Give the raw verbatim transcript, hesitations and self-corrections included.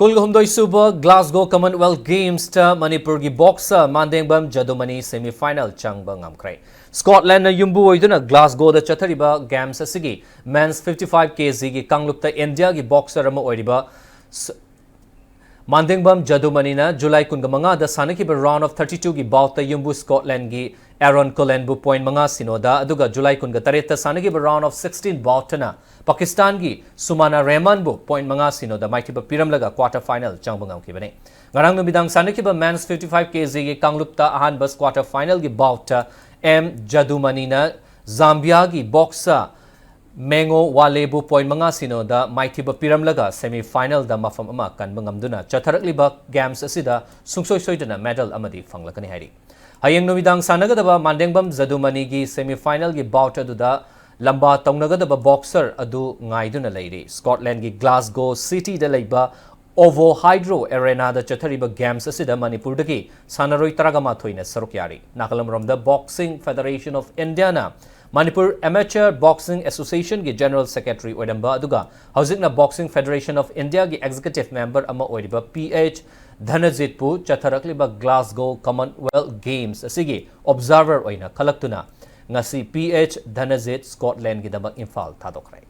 ꯀꯨꯟꯒ ꯍꯨꯝꯗꯣꯏ ꯁꯨꯕ Glasgow Commonwealth Gamesꯇ ꯃꯅꯤꯄꯨꯔꯒꯤ boxer ꯃꯥꯟꯗꯦꯡꯕꯝ ꯖꯗꯨꯃꯅꯤ semifinal ꯆꯪꯕ ꯉꯝꯈ꯭ꯔꯦ꯫ Scotlandꯅ ꯌꯨꯝꯕꯨ ꯑꯣꯏꯗꯨꯅ Glasgowꯗ ꯆꯠꯊꯔꯤꯕ games ꯑꯁꯤꯒꯤ men's fifty-five kgꯒꯤ ꯀꯥꯡꯂꯨꯞꯇ ꯏꯟꯗꯤꯌꯥꯒꯤ boxer ꯑꯃ ꯑꯣꯏꯔꯤꯕ ꯁ-, ꯃꯥꯟꯗꯦꯡꯕꯝ ꯖꯗꯨꯃꯅꯤꯅ July ꯀꯨꯟꯒ ꯃꯉꯥꯗ ꯁꯥꯟꯅꯈꯤꯕ round of thirty-twoꯒꯤ boutꯇ ꯌꯨꯝꯕꯨ Scotlandꯒꯤ Aaron Cullenꯕꯨ point ꯃꯉꯥ ꯁꯤꯅꯣꯗ, ꯑꯗꯨꯒ July ꯀꯨꯟꯒ ꯇꯔꯦꯠꯇ ꯁꯥꯟꯅꯈꯤꯕ round of sixteen boutꯇꯅ ꯄꯥꯀꯤꯁꯇꯥꯟꯒꯤ ꯁꯨꯃꯥꯅꯥ ꯔꯦꯍꯃꯥꯟꯕꯨ point ꯃꯉꯥ ꯁꯤꯅꯣꯗ ꯃꯥꯏꯊꯤꯕ ꯄꯤꯔꯝꯂꯒ quarter final ꯆꯪꯕ ꯉꯝꯈꯤꯕꯅꯤ꯫ ꯉꯔꯥꯡ ꯅꯨꯃꯤꯗꯥꯡ ꯁꯥꯟꯅꯈꯤꯕ men's fifty-five kgꯒꯤ ꯀꯥꯡꯂꯨꯞꯇ ꯑꯍꯥꯟꯕ quarter finalꯒꯤ boutꯇ ꯑꯦꯝ ꯖꯗꯨꯃꯅꯤꯅ ꯖꯥꯝꯕꯤꯌꯥꯒꯤ boxer ꯃꯦꯡꯉꯣ ꯋꯥꯂꯦꯕꯨ point ꯃꯉꯥ ꯁꯤꯅꯣꯗ ꯃꯥꯏꯊꯤꯕ ꯄꯤꯔꯝꯂꯒ semifinalꯗ ꯃꯐꯝ ꯑꯃ ꯀꯟꯕ ꯉꯝꯗꯨꯅ ꯆꯠꯊꯔꯛꯂꯤꯕ games ꯑꯁꯤꯗ ꯁꯨꯡꯁꯣꯏ ꯁꯣꯏꯗꯅ medal ꯑꯃꯗꯤ ꯐꯪꯂꯛꯀꯅꯤ ꯍꯥꯏꯔꯤ꯫ ꯍꯌꯦꯡ ꯅꯨꯃꯤꯗꯥꯡ ꯁꯥꯟꯅꯒꯗꯕ ꯃꯥꯟꯗꯦꯡꯕꯝ ꯖꯗꯨꯃꯅꯤꯒꯤ semifinalꯒꯤ bout ꯑꯗꯨꯗ ꯂꯝꯕꯥ ꯇꯧꯅꯒꯗꯕ boxer ꯑꯗꯨ ꯉꯥꯏꯗꯨꯅ ꯂꯩꯔꯤ꯫ Scotlandꯒꯤ Glasgow cityꯗ ꯂꯩꯕ Ovo Hydro Arenaꯗ ꯆꯠꯊꯔꯤꯕ games ꯑꯁꯤꯗ ꯃꯅꯤꯄꯨꯔꯗꯒꯤ ꯁꯥꯟꯅꯔꯣꯏ ꯇꯔꯥꯃꯥꯊꯣꯏꯅ ꯁꯔꯨꯛ ꯌꯥꯔꯤ꯫ ꯅꯥꯀꯜ ꯑꯃꯔꯣꯝꯗ Boxing Federation of Indiaꯅ Manipur Amateur Boxing Associationꯒꯤ general secretary ꯑꯣꯏꯔꯝꯕ ꯑꯗꯨꯒ ꯍꯧꯖꯤꯛꯅ Boxing Federation of Indiaꯒꯤ executive member ꯑꯃ ꯑꯣꯏꯔꯤꯕ ꯄꯤ ꯑꯩꯆ ꯙꯅꯖꯤꯠꯄꯨ ꯆꯠꯊꯔꯛꯂꯤꯕ Glasgow Commonwealth Games ꯑꯁꯤꯒꯤ observer ꯑꯣꯏꯅ ꯈꯜꯂꯛꯇꯨꯅ ꯉꯁꯤ ꯄꯤ ꯑꯩꯆ ꯙꯅꯖꯤꯠ Scotlandꯒꯤꯗꯃꯛ ꯏꯝꯐꯥꯜ ꯊꯥꯗꯣꯛꯈ꯭ꯔꯦ꯫